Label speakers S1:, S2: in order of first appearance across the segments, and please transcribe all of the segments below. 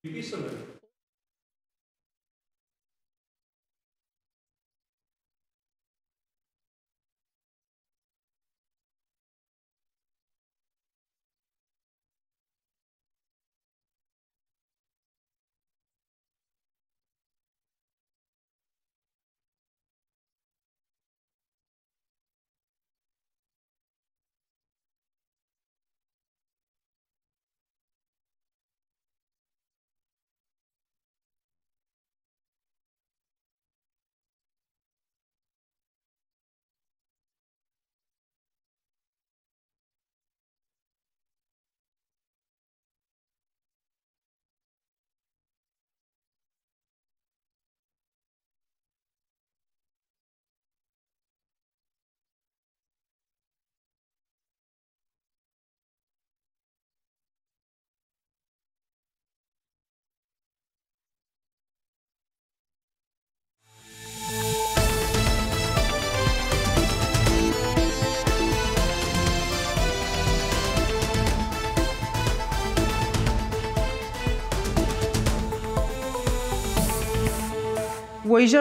S1: Уӕ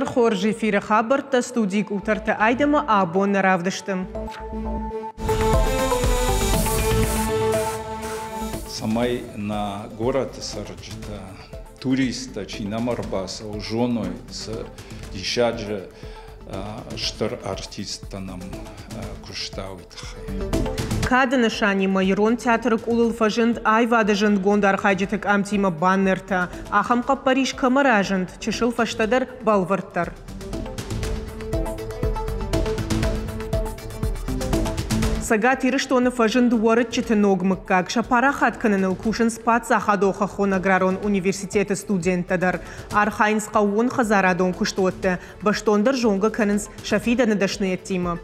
S1: хорз, эфиры хабӕрттӕ, студийы Къутӕрты Айдӕмӕ абон нӕ равдысты.
S2: Цӕмӕй нӕ горӕты цӕрджытӕ, туристтӕ, чи нӕм ӕрбацӕуы, зоной, цы диссаджы стыр артисттӕ нӕм куыста, уый тыххӕй.
S1: Кады нысанимӕ Ирон театры къулыл фӕзынд аивады зындгонд архайджыты къамтимӕ баннертӕ. Ахӕм хъӕппӕрис кӕмӕ разынд, чысыл фӕстӕдӕр бӕлвырддӕр. Цӕгат Ирыстоны фӕзынд уӕрыччыты ног мыггаг. Сӕ парахат кӕныныл кусынц паддзахадон хӕххон аграрон университеты студенттӕ дӕр. Архайынц хъӕууон хӕдзарадон куыстуӕтты, бӕстондӕр зонгӕ кӕнынц сӕ фидӕны дӕсныйӕдтимӕ.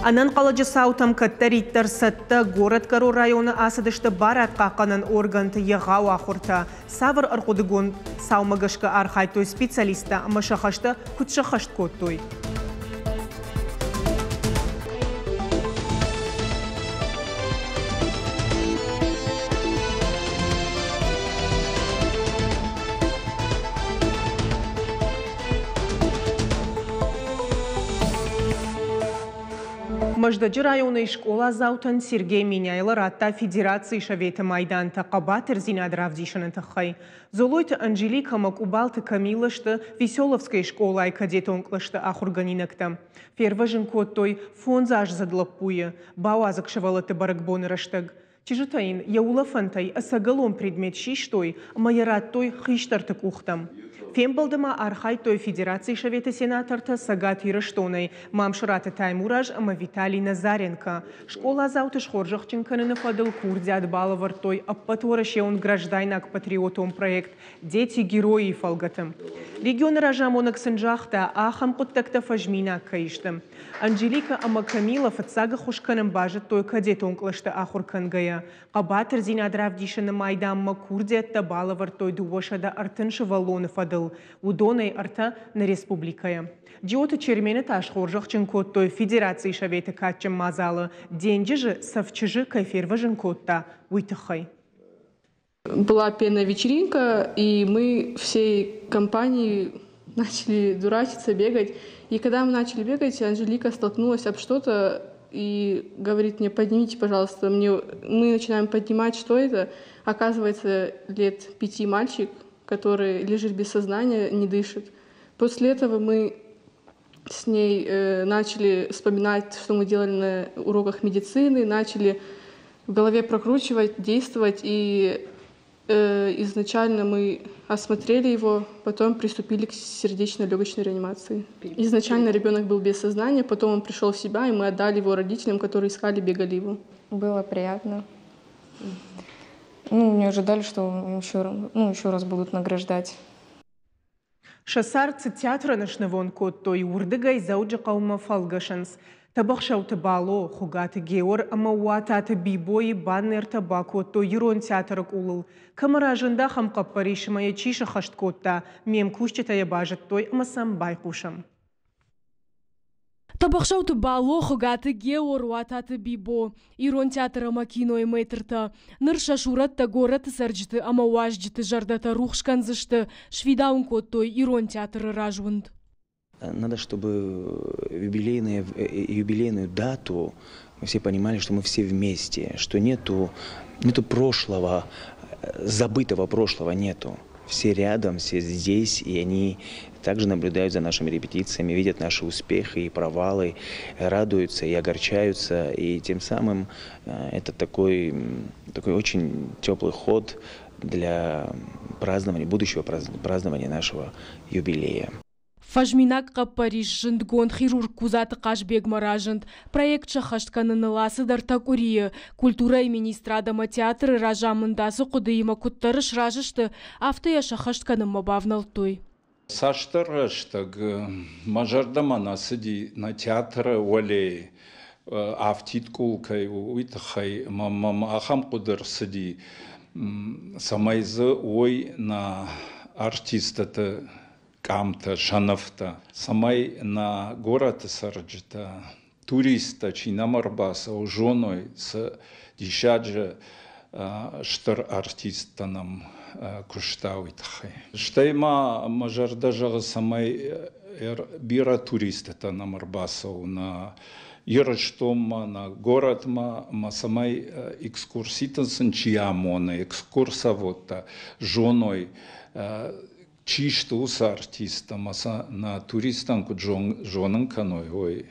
S1: Ӕнӕнхъӕлӕджы цаутӕм кӕддӕриддӕр цӕттӕ горӕтгӕрон районы ацыдысты барадхъахъхъӕнӕн органты егъау ахуыртӕ. Цавӕр ӕрхъуыдыгонд цаумӕ гӕсгӕ архайдтой специалисттӕ ӕмӕ сӕ хӕстӕ куыд сӕххӕст кодтой? Мӕздӕджы районӕй скъоладзаутӕн Сергей Меняйло радта Федерацийы Советы майдантӕ хъӕбатырдзинад равдисыны тыххӕй. Золойты Анжеликӕ ӕмӕ Къубалты Камилла сты Веселовскойы скъолайы кадетон кълӕсты ахуыргӕнинӕгтӕ. Фервӕзын кодтой фондзаздзыд лӕппуйы, бауадзыг сывӕллӕтты бӕрӕгбоны рӕстӕг. Чызджытӕ йын йӕ улӕфӕнтӕй ӕцӕгӕлон предмет систой ӕмӕ йӕ радтой хистӕрты къухтӕм. Фембӕлды ма архайдтой Федерацийы Советы сенатортӕ Цӕгат Ирыстонӕй Мамсыраты Таймураз ӕмӕ Виталий Назаренко. Скъоладзауты схорзӕхджын кӕныны фӕдыл курдиат балӕвӕрдтой ӕппӕтуӕрӕсеон граждайнаг-патриотон проект «Дети-герои» фӕлгӕты. Регионы разамонӕг сын загъта, ахӕм хъуыддӕгтӕ фӕзминаг кӕй сты. Анжеликӕ ӕмӕ Камила фыццаг ӕххуыс кӕнын базыдтой кадетон кълӕсты ахуыр кӕнгӕйӕ. Хъӕбатырдзинад равдисыны майданмӕ курдиӕттӕ балӕвӕрдтой 230 сывӕллоны фӕдыл, уыдонӕй ӕртӕ нӕ республикӕйӕ. Джиоты Чермены та схорзӕхджын кодтой Федерацийы Советы кадджын мадзалы, денджызы цӕф чызджы кӕй фервӕзын кодта, уый тыххӕй.
S3: Была пенная вечеринка, и мы всей компанией начали дурачиться, бегать. И когда мы начали бегать, Анжелика столкнулась об что-то и говорит мне: поднимите, пожалуйста. Мы начинаем поднимать, что это. Оказывается, лет 5 мальчик, который лежит без сознания, не дышит. После этого мы с ней начали вспоминать, что мы делали на уроках медицины, начали в голове прокручивать, действовать. И изначально мы осмотрели его, потом приступили к сердечно-легочной реанимации. Изначально ребенок был без сознания, потом он пришел в себя, и мы отдали его родителям, которые искали, бегали его.
S4: Было приятно. Ну, не ожидали, что еще раз будут награждать.
S1: Сӕ цард цы театрӕн снывонд кодтой, уырдыгӕй Дзӕуджыхъӕумӕ фӕлгӕсынц. Тӕбӕхсӕуты Бало, Хуыгаты Геор ӕмӕ Уататы Бибойы баннертӕ бакодтой Ирон театры къулыл. Кӕмӕ разынд ахӕм хъӕппӕрис ӕмӕ йӕ чи сӕххӕст кодта, ме мкусджытӕ йӕ базыдтой ӕмӕ сӕм байхъусӕм.
S5: Тӕбӕхсӕуты Бало, Хуыгаты Геор, Уататы Бибо, Ирон театр ӕмӕ кинойы мэтртӕ. Ныр сӕ сурӕттӕ горӕты цӕрджыты ӕмӕ уазджыты зӕрдӕтӕ рухс кӕндзысты, сфидауын кодтой Ирон театры разуынд.
S6: Надо, чтобы юбилейную, юбилейную дату мы все понимали, что мы все вместе, что нету, нету прошлого, забытого прошлого нету. Все рядом, все здесь, и они также наблюдают за нашими репетициями, видят наши успехи и провалы, радуются и огорчаются. И тем самым это такой, такой очень теплый ход для празднования, будущего празднования нашего юбилея.
S5: Фӕзминаг хъӕппӕрис зындгонд хирург Кудзаты Хъазбегмӕ разынд. Проект сӕххӕст кӕныныл ацыд ӕртӕ къуырийы. Культурӕйы министрад ӕмӕ театры разамынд ацы хъуыдыимӕ куыддӕр сразы сты, афтӕ йӕ сӕххӕст кӕнынмӕ бавнӕлдтой.
S2: Цасдӕр рӕстӕг мӕ зӕрдӕмӕ нӕ цыди нӕ театры уӕлейы афтид къул кӕй у, уый тыххӕй мӕм ахӕм хъуыды рцыди, цӕмӕй дзы уой нӕ артисттӕ къамтӕ, сӕнӕфтӕ, цӕмӕй нӕ горӕты цӕрджытӕ, туристтӕ, чи нӕм ӕрбацӕуы, зоной, цы диссаджы стыр артисттӕ нӕм куыста, уый тыххӕй. Стӕй ма мӕ зӕрдӕ зӕгъы, цӕмӕй бирӕ туристтӕ нӕм ӕрбацӕуы нӕ Ирыстонмӕ, нӕ горӕтмӕ, ӕмӕ цӕмӕй экскурситӕн сын чи амоны, экскурсоводтӕ зоной, чи сты уыцы артисттӕ ӕмӕ сӕ нӕ туристтӕн куыд зонын кӕной, уый.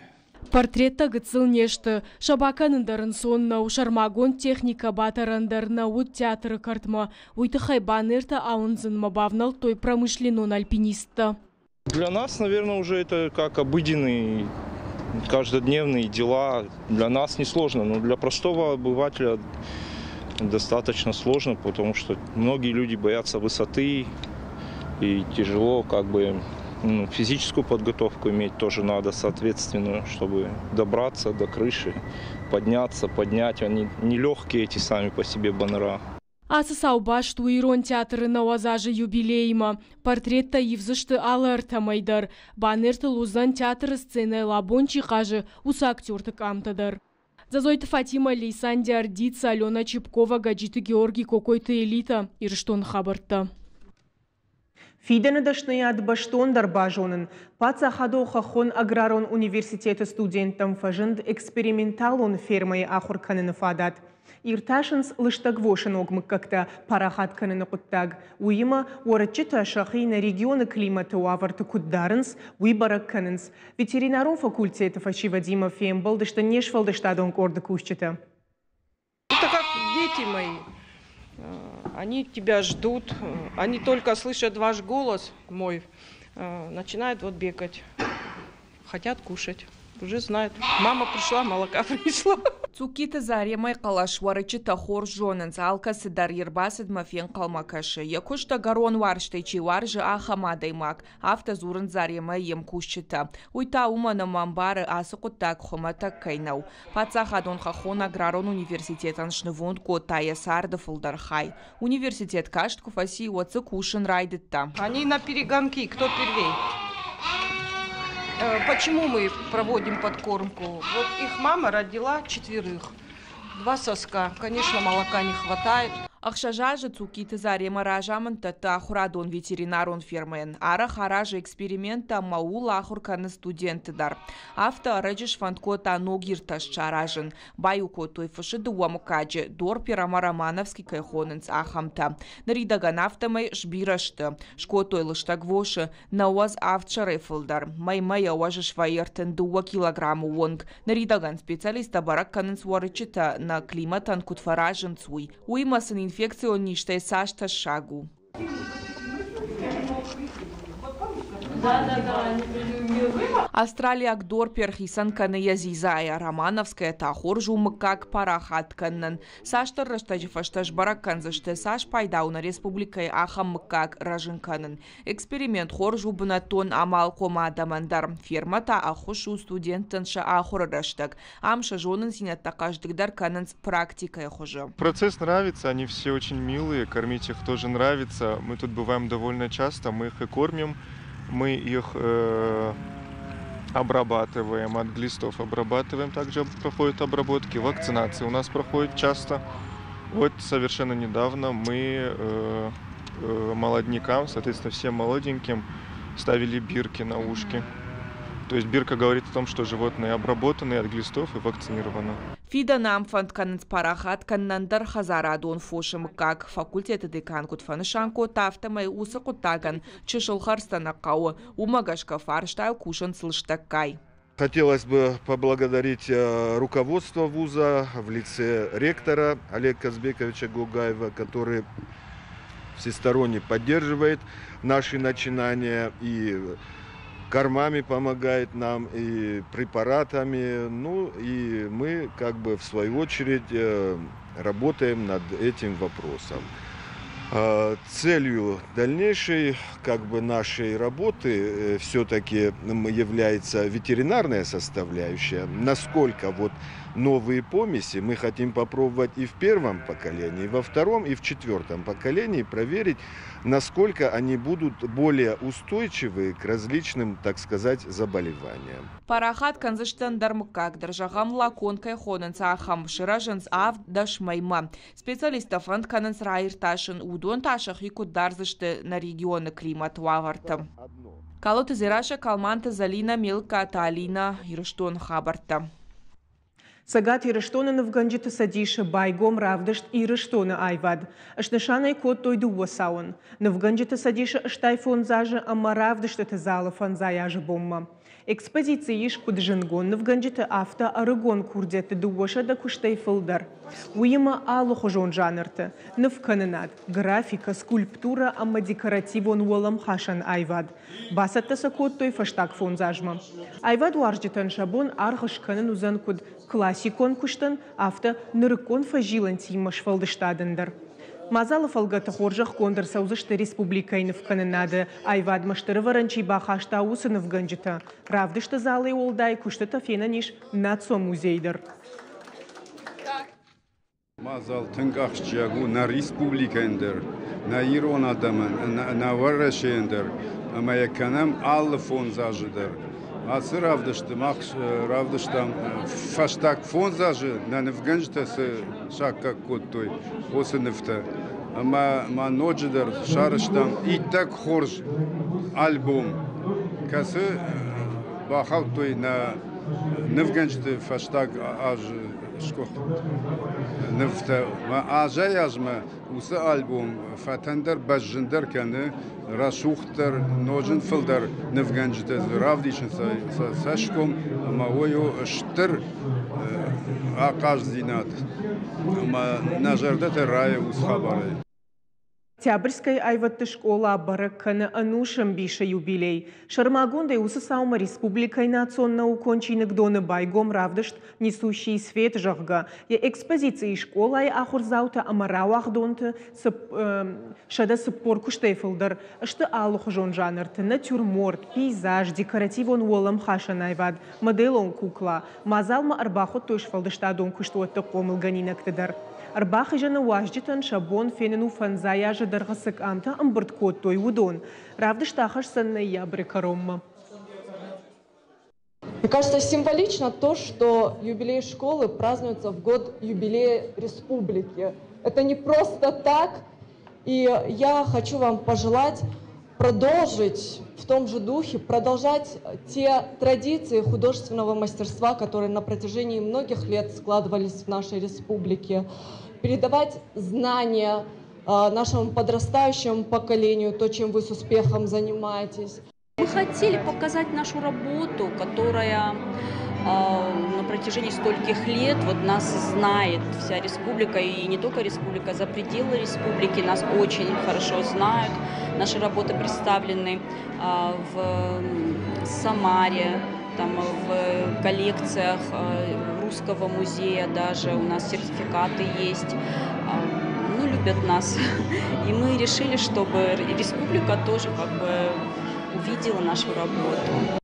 S5: Портреттӕ гыццыл не сты, сӕ бакӕнын дӕр ӕнцон нӕу, сӕрмагонд техникӕ батӕрӕн дӕр нӕ уыд театры кӕртмӕ. Уый тыххӕй баннертӕ ауындзынмӕ бавнӕлдтой промышленнон альпинисттӕ.
S7: Для нас, наверное, уже это как обыденные каждодневные дела. Для нас несложно, но для простого обывателя достаточно сложно, потому что многие люди боятся высоты и тяжело как бы ну, физическую подготовку иметь тоже надо соответственную, чтобы добраться до крыши, подняться, поднять. Они нелегкие эти сами по себе баннера.
S5: Ацы цау баст у Ирон театры нӕуӕдз азы юбилеимӕ. Портреттӕ ивдзысты алы ӕртӕмӕй дӕр. Баннертыл уыдзӕн театры сценӕйыл абон чи хъазы, уыцы актерты къамтӕ дӕр. Дзӕзойты Фатимӕ, Лейсан Диардица, Алена Чепкова, Гаджиты Георгий, Кокойты Элита. Ирыстоны хабӕрттӕ.
S1: Фидӕны дӕсныйад бӕстондӕр базонын Паддзахадон хӕххон аграрон университеты студенттӕм фӕзынд эксперименталон фермӕйы ахуыр кӕныны фадат. Иртасынц лыстӕгвосы ног мыггӕгтӕ парахат кӕныны хъуыддаг. Уыимӕ, уӕрыччытӕ сӕхи нӕ регионы климаты уавӕрты куыд дарынц, уый бӕрӕг кӕнынц. Ветеринарон факультеты фӕсивӕдимӕ фембӕлдысты не сфӕлдыстадон къорды кусджытӕ.
S8: Это как дети мои. Они тебя ждут, они только слышат ваш голос мой, начинают вот бегать, хотят кушать. Уже знают. Мама пришла, молока принесла.
S9: Цуккиты Заремӕйы хъӕлӕс уӕрыччытӕ хорз зонынц, алкӕцы дӕр йе рбацыдмӕ фенхъӕлмӕ кӕсы. Йӕ куыст ӕгӕрон уарзтӕй чи уарзы, ахӕм адӕймаг. Афтӕ дзурынц Заремӕйы йе мкусджытӕ. Уый та уымӕн ӕмӕ ӕмбары, ацы хъуыддаг хуымӕтӕг кӕй нӕу. Паддзахадон хӕххон аграрон университетӕн снывонд кодта йӕ царды фылдӕр хай. Университет каст куы фӕци, уӕд дзы кусын райдыдта.
S8: Они на перегонки, кто первей. Почему мы проводим подкормку? Вот их мама родила четверых. Два соска. Конечно, молока не хватает.
S9: Ӕхсӕз азы Цукиты Заремӕ разамынд дӕтты ахуырадон ветеринарон фермӕйӕн. Арӕх аразы эксперименттӕ ӕмӕ ууыл ахуыр кӕны студентты дӕр. Афтӕ ӕрӕджы сфӕнд кодта ног иртӕст саразын. Баиу кодтой фысы дыууӕ мыггаджы, Дорпер ӕмӕ Романовский кӕй хонынц, ахӕмтӕ. Ныридӕгӕн афтӕмӕй сбирӕ сты. Скодтой лыстӕгвосы, 97 сӕрӕй фылдӕр. Мӕймӕ йӕ уӕз свӕййы 32 килограммы онг. Ныридӕгӕн специалисттӕ бӕрӕг кӕнынц уӕрыччытӕ нӕ климатӕн куыд фӕразынц, уый. Уыимӕ сын инфекцион низтӕй цас тӕссаг у. Австралиаг Дорпер хицӕн кӕны йӕ дзидзайӕ, Романовская та хорз у мыггаг парахат кӕнынӕн. Цасдӕр рӕстӕджы фӕстӕ сбӕрӕг кӕндзысты, цас пайда у нӕ республикӕйы ахӕм мыггаг рӕзын кӕнын. Эксперимент хорз у бынӕттон амалхъом адӕмӕн дӕр. Фермӕ та ӕххуыс у студенттӕн сӕ ахуыры рӕстӕг. Ам сӕ зонындзинӕдтӕ хъӕздыгдӕр кӕнынц практикӕйы хуызы.
S10: Процесс нравится, они все очень милые, кормить их тоже нравится. Мы тут бываем довольно часто, мы их и кормим, мы их э, Обрабатываем от глистов, обрабатываем, также проходят обработки, вакцинации у нас проходят часто. Вот совершенно недавно мы молоднякам, соответственно, всем молоденьким ставили бирки на ушки. То есть бирка говорит о том, что животные обработаны от глистов и вакцинированы.
S9: Фидӕны ам фӕнд кӕнынц парахат кӕнын ӕндӕр хӕдзарадон фосы мыггаг. Факультеты декан куыд фӕнысан кодта, афтӕмӕй уыцы хъуыддагӕн чысыл хӕрдзтӕ нӕ хъӕуы. Уымӕ гӕсгӕ фарстайыл кусынц лыстӕггай.
S11: Хотелось бы поблагодарить руководство вуза в лице ректора Олега Казбековича Гогаева, который всесторонне поддерживает наши начинания и кормами помогает нам, и препаратами. Ну и мы как бы в свою очередь работаем над этим вопросом. Целью дальнейшей как бы нашей работы все-таки является ветеринарная составляющая. Насколько вот новые помеси мы хотим попробовать и в первом поколении, и во втором, и в четвертом поколении проверить, насколько они будут более устойчивы к различным, так сказать, заболеваниям.
S9: Парахат кӕндзысты ӕндӕр мыггаг дӕр, зӕгъӕм, лакон кӕй хонынц, ахӕм. Сырӕзынц 7-10 мӕймӕ. Специалисттӕ фӕнд кӕнынц раиртасын, уыдон та сӕхи куыд дардзысты нӕ регионы климаты уавӕрты. Калоты Дзерассӕ, Калманты Зӕлинӕ, Мелыккаты Алинӕ, Ирыстоны хабӕрттӕ.
S1: Цӕгат Ирыстоны нывгӕнджыты цӕдисы байгом равдыст Ирыстоны аивад. Снысан ӕй кодтой дыууӕ цауӕн. Нывгӕнджыты цӕдисы 85 азы ӕмӕ равдыстыты залы фӕндзай азы бонмӕ. Экспозицийы ис куыд зындгонд нывгӕнджыты, афтӕ ӕрыгон курдиӕтты 200 куыстӕй фылдӕр. Уыимӕ алыхуызон жанрты: нывкӕнынад, графикӕ, скульптурӕ ӕмӕ декоративон уӕлӕмхасӕн аивад. Бацӕттӕ сӕ кодтой фӕстаг фондз азмӕ. Аивадуарзджытӕн сӕ бон аргъ скӕнын уыдзӕн куыд классикон куыстӕн, афтӕ нырыккон фӕзилӕнтимӕ сфӕлдыстадӕн дӕр. Мадзалы фӕлгӕты хорзӕхгонд ӕрцӕудзысты республикӕйы нывкӕнынады аивадмӕ стыр ӕвӕрӕн чи бахаста, уыцы нывгӕнджытӕ. Равдысты залӕй уӕлдай куыстытӕ фенӕн ис Национ музейы дӕр.
S12: Мадзал тынг ахсджиаг у нӕ республикӕйӕн дӕр, нӕ ирон адӕмӕн, нӕ Уӕрӕсейӕн дӕр ӕмӕ йӕ кӕнӕм алы фондз азы дӕр. Ацы равдысты мах равдыстам фӕстаг фондз азы нӕ нывгӕнджытӕ цы саккаг кодтой, уыцы нывтӕ. Ӕмӕ ма ноджыдӕр сарӕзтам иттӕг хорз альбом, кӕцы бахаудтой нӕ нывгӕнджыты фӕстаг азы сгуыхт нывтӕ. Азӕй-азмӕ уыцы альбом фӕтӕндӕр, бӕззындӕр кӕны, рӕсугъддӕр, ноджы фылдӕр нывгӕнджытӕ дзы равдисынц сӕ цӕсгом ӕмӕ уый у стыр ахъаздзинад ӕмӕ нӕ зӕрдӕтӕ райы уыцы хабарӕй.
S1: Октябрьскӕйы аивӕдты скъола бӕрӕг кӕны ӕнусы ӕмбисы юбилей. Сӕрмагондӕй уыцы цаумӕ республикӕйы национ наукон чиныгдоны байгом равдыст «Несущий свет», зӕгъгӕ. Йӕ экспозицийы скъолайы ахуырдзаутӕ ӕмӕ рауагъдонты 140 куыстӕй фылдӕр сты алыхуызон жанрты: натюрморт, пейзаж, декоративон уӕлӕмхасӕн аивад, моделон кукла. Мадзалмӕ ӕрбахуыдтой сфӕлдыстадон куыстуӕтты хъомылгӕнинӕгты дӕр. Ӕрбахизӕны уазджытӕн сӕ бон фенын у фӕндзай азы дӕргъы цы къамтӕ ӕмбырд кодтой, уыдон. Равдыст ахӕсдзӕн ноябры кӕронмӕ.
S13: Мне кажется, символично то, что юбилей школы празднуется в год юбилея республики. Это не просто так. И я хочу вам пожелать продолжить в том же духе, продолжать те традиции художественного мастерства, которые на протяжении многих лет складывались в нашей республике, передавать знания нашему подрастающему поколению, то, чем вы с успехом занимаетесь.
S14: Мы хотели показать нашу работу, которая на протяжении стольких лет вот нас знает вся республика, и не только республика, за пределы республики нас очень хорошо знают. Наши работы представлены в Самаре, там в коллекциях Русского музея даже у нас сертификаты есть. Ну, любят нас. И мы решили, чтобы республика тоже как бы увидела нашу работу.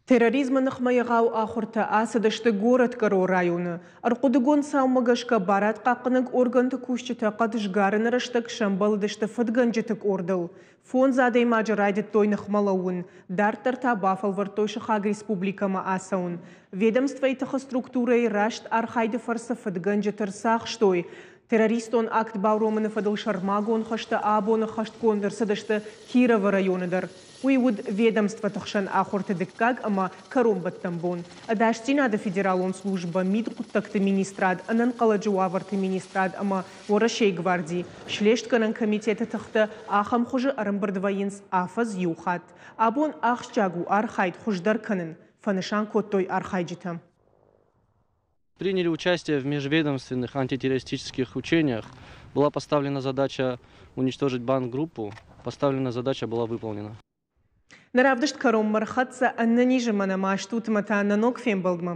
S1: Терроризмы ныхмӕ егъау ахуыртӕ ацыдысты Горӕтгӕрон районы. Ӕрхъуыдыгонд цаумӕ гӕсгӕ барадхъахъхъӕнӕг органты кусджытӕ хъӕд сгарыны рӕстӕг сӕмбӕлыдысты фыдгӕнджыты къордыл. Фондз адӕймаджы райдыдтой ныхмӕ лӕууын, дарддӕр та бафӕлвӕрдтой сыхаг республикӕмӕ ацӕуын. Ведомствойы тыхы структурӕйы раст архайды фӕрцы фыдгӕнджыты рцахстой. Террористон акт бауромыны фӕдыл сӕрмагонд хӕстӕ абоны хӕстгонд ӕрцыдысты Кировы районы дӕр. Уый уыд ведомствоты хсӕн ахуырты дыккаг ӕмӕ кӕронбӕттӕн бон. Ӕдасдзинады федералон службӕ, мидхъуыддӕгты министрад, ӕнӕнхъӕлӕджы уавӕрты министрад ӕмӕ Уӕрӕсейы гварди, Слестгӕнӕн комитеты тыхтӕ ахӕм хуызы ӕрӕмбырд вӕййынц афӕдз иу хатт. Абон ахсджиаг у архайд хуыздӕр кӕнын, фӕнысан кодтой архайджытӕ.
S15: Приняли участие в межведомственных антитеррористических учениях. Была поставлена задача уничтожить банк-группу. Поставленная задача была выполнена.
S1: Нӕ равдыст кӕронмӕ рхӕццӕ ӕнӕнизы мӕнӕ ма стут ӕмӕ та нӕ ног фембӕлдмӕ.